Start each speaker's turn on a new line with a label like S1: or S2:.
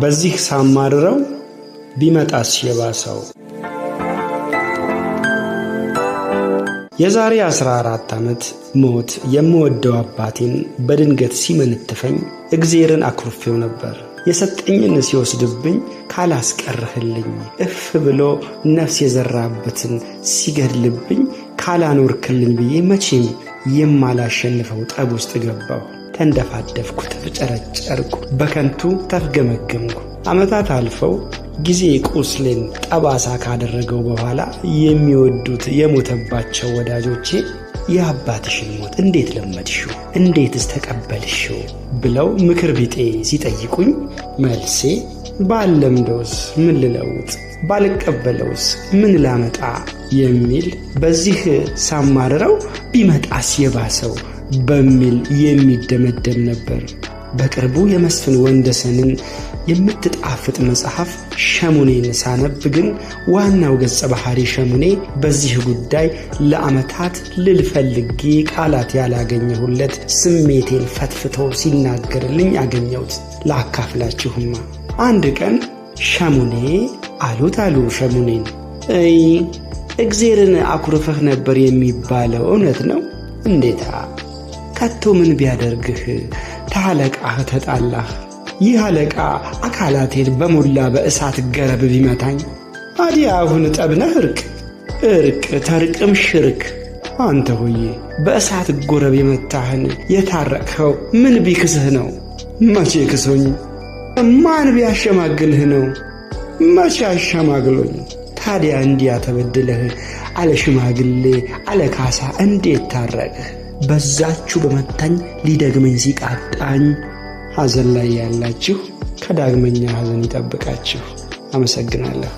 S1: በዚህ ሳማርረው ቢመጣስ የባሰው። የዛሬ 14 ዓመት ሞት የምወደው አባቴን በድንገት ሲመንትፈኝ እግዜርን አኩርፌው ነበር። የሰጠኝን ሲወስድብኝ ካላስቀርህልኝ፣ እፍ ብሎ ነፍስ የዘራበትን ሲገድልብኝ ካላኖርክልኝ ብዬ መቼም የማላሸንፈው ጠብ ውስጥ ገባሁ። ተንደፋደፍኩ፣ ተፍጨረጨርኩ፣ በከንቱ ተፍገመገምኩ። ዓመታት አልፈው ጊዜ ቁስሌን ጠባሳ ካደረገው በኋላ የሚወዱት የሞተባቸው ወዳጆቼ የአባትሽን ሞት እንዴት ለመድሽው? እንዴትስ ተቀበልሽው? ብለው ምክር ቢጤ ሲጠይቁኝ መልሴ ባልለምደውስ ምን ልለውጥ፣ ባልቀበለውስ ምን ላመጣ የሚል በዚህ ሳማርረው ቢመጣስ የባሰው በሚል የሚደመደም ነበር። በቅርቡ የመስፍን ወንደሰንን የምትጣፍጥ መጽሐፍ ሸሙኔን ሳነብ ግን ዋናው ገጸ ባህሪ ሸሙኔ በዚህ ጉዳይ ለዓመታት ልል ፈልጌ ቃላት ያላገኘሁለት ስሜቴን ፈትፍቶ ሲናገርልኝ አገኘሁት። ላካፍላችሁማ። አንድ ቀን ሸሙኔ አሉት አሉ ሸሙኔን፣ እይ እግዜርን አኩርፈህ ነበር የሚባለው እውነት ነው? እንዴታ! ከቶ ምን ቢያደርግህ ታለቃህ ተጣላህ? ይህ አለቃ አካላቴን በሞላ በእሳት ገረብ ቢመታኝ፣ አዲያ አሁን ጠብነህ እርቅ እርቅ ተርቅም ሽርክ። አንተ ሆዬ በእሳት ጎረብ የመታህን የታረቅኸው ምን ቢክስህ ነው? መቼ ክሶኝ? ማን ቢያሸማግልህ ነው? መቼ አሸማግሎኝ? ታዲያ እንዲያ ተበድለህ አለ ሽማግሌ አለ ካሳ እንዴት ታረቅህ? በዛችሁ በመታኝ ሊደግመኝ ሲቃጣኝ። ሐዘን ላይ ያላችሁ ከዳግመኛ ሐዘን ይጠብቃችሁ። አመሰግናለሁ።